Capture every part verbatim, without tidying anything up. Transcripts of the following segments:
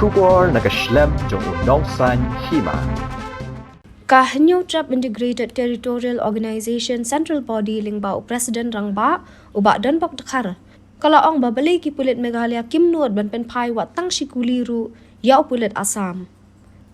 Khubor na ka shlem jong u nongsan hima. Ka Hynñiewtrep Integrated Territorial Organization Central Body lyngba u President Rangbah, u Bah Donbok Dkhar, ka la ong ba balei ki pulit Meghalaya kim nud ban pynphai wat tang shi kuli ruh ïa u pulit Assam.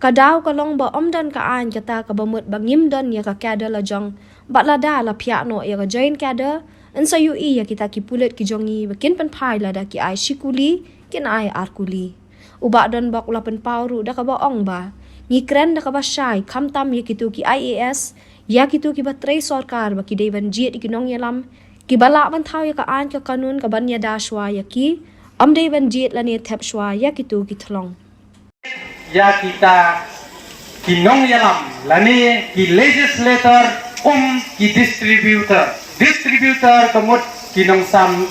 Ka daw ka long ba ym don ka aiñ kata kaba mut ba ngim don ïa ka cadre la jong, bad lada la phiah noh ïa ka joint cadre, yn sa ïohi ïa kita ki pulit ki jong ngi ba kin pynphai lada ki ai shi kuli, kin ai ar kuli. U Bah Donbok u la pynpaw ruh da kaba ong ba ngi kren da kaba shai khamtam ïa kito ki I A S, ïa kito kiba trei sorkar ba ki dei ban jied ïa ki nongïalam kiba lah ban thaw ïa ka aiñ ka kanun kaban ïada shuwa ïa ki, ym dei ban jied lane thep shuwa ïa kito ki thlong. Ïa kita ki nongïalam lane ki legislator, um, ki distributor. Distributor ka mut ki nongsam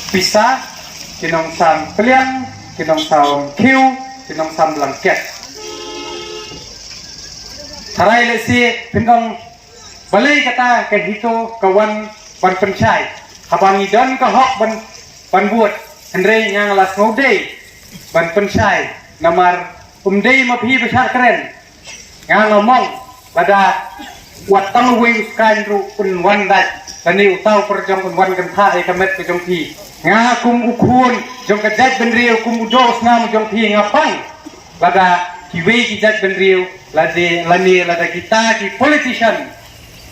pisa, ki nongsam pliang, ki nongsam khiew, ki nongsam blanket. Tharai lehse phin ong, balei kata ka HITO ka wan ban pynshai? Haba ngi don ka hok ban, ban bud. Hynrei nga la sngewdei ban pynshai, namar um dei ma phi ba shah kren. Nga nga mong lada wat tang uwei u skaiñ ruh un wan dait, lane uta u pyrjong un wan kynthah ïa ka met ka jong phi. Nga kum u khun jong ka jaitbynriew, kum u doh u snam jong phi, nga pang lada kiwei ki jaitbynriew, lada, lane lada kita ki politician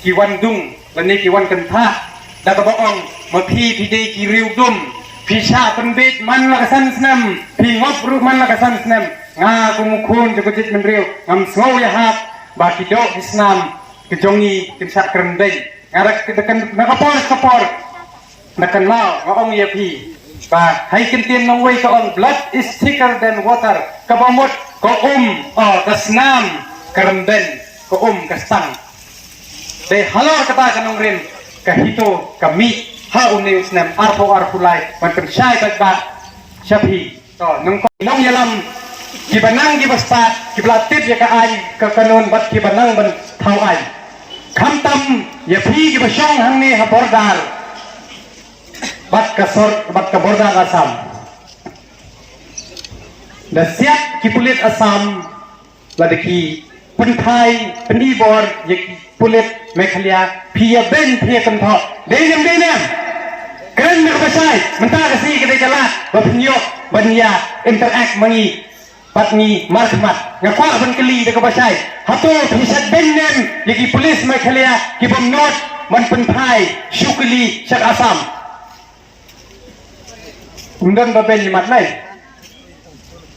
ki wan dung lane ki wan kynthah da kaba ong, ma phi phi dei ki riewdum, phi shah pynbeit man la ka san snem, phi ngop ruh man la ka san snem. Nga kum u khun jong ka jaitbynriew ngam sngew ïahap ba ki doh ki snam ki jong ngi kin shah kren beiñ. Nga da, da kan, na ka por ka por da kynmaw, nga ong ïa phi ba ha i kyntien nongwei ka ong, blood is thicker than water. Kaba mut ka um, oh, ka snam ka rynben, ka um ka stang. Dei halor kata ka nongrim ka HITO ka mih ha une u snem arphew arphew lai ban pynshai paidbah sha phi. To, nongko-, nongïalam kiba nang kiba stad, kiba la tip ïa ka aiñ ka kanun bad kiba nang ban thaw aiñ. Khamtam ïa phi kiba shong hangne ha border bad ka sor, bad ka border Assam. Da siat ki pulit Assam, lada ki pynphai, pynibor ïa ki pulit Meghalaya, phi ïa beiñ, phi ïa kynthoh. Dei ne em, dei ne em? Kren da kaba shai, mynta ka sngi ka dei ka lad ba phin ïoh ban ïa interact ma ngi bad ngi markhmat. Nga kwah ban kylli da kaba shai, hato phi shah beiñ ne em ïa ki pulit Meghalaya ki bym nud ban pynphai shu kali sha Assam? Ym don ba beiñ ïa mat nai.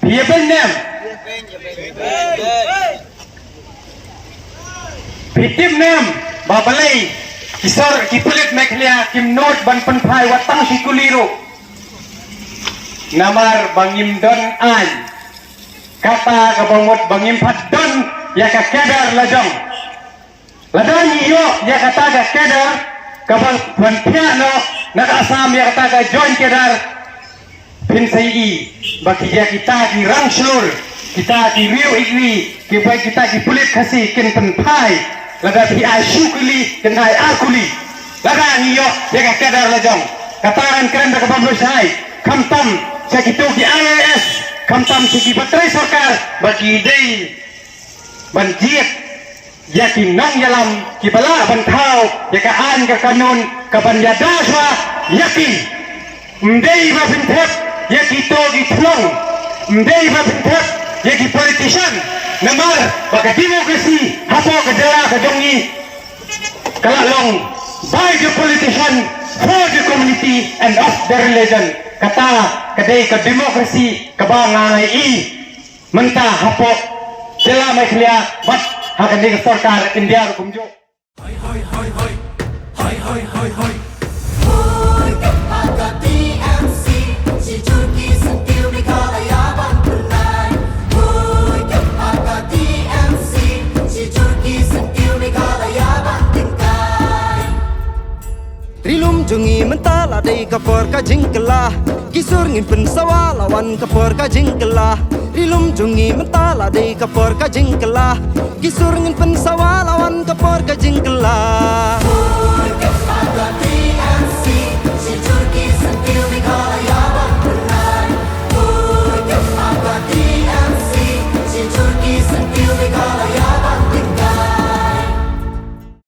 Phi ïa beiñ ne em? Phi tip ne em ba balei ki sor, ki pulit Meghalaya kim nud ban pynphai wat tang shi kuli ruh? Namar ba ngim don aiñ. Kata kaba mut ba ngim pat don ïa ka cadre la jong. Lada ngi ïoh ïa kata ka cadre kaba ban phiah noh na ka Assam ïa kata ka joint cadre, phin sa ïohi ba ki, ïa kita ki rang shlur, kita ki riew Ri, kiba, kita ki pulit Khasi kin pynphai, lada phi ai shu kuli kin ai ar kuli. Lada ngi ïoh ïa ka cadre la jong, kata ngan kren da kaba bishai, khamtam sha kito ki I A S, khamtam sha kiba trei sorkar, ba ki dei ban jied ïa ki nongïalam kiba lah ban thaw ïa ka aiñ ka kanun kaban ïada shuwa ïa ki. Ym dei ba phin thep ïa kito ki thlong, ym dei ba phin thep ïa ki politician, namar ba ka democracy hapoh ka jylla ka jong ngi ka la long by the politician, for the community and of the religion. Kata ka dei ka democracy kaba nga ïohi mynta hapoh jylla Meghalaya bad ha kane ka sorkar India ruh kumjuh. Hoi, hoi, hoi, hoi. Hoi, hoi, hoi, hoi. Hoi, ha ka T M C, shi jur ki syntiew Meghalaya ban pynlait. Hoi, ha ka T M C, shi jur ki syntiew Meghalaya ban pynlait. Ri lum jong ngi mynta la dei ka por ka jingkylla. Ki sur ngin pynsawa la wan ka por ka jingkylla. Ri lum jong ngi mynta la dei ka por ka jingkylla. Ki sur ngin pynsawa la wan ka por ka jingkylla.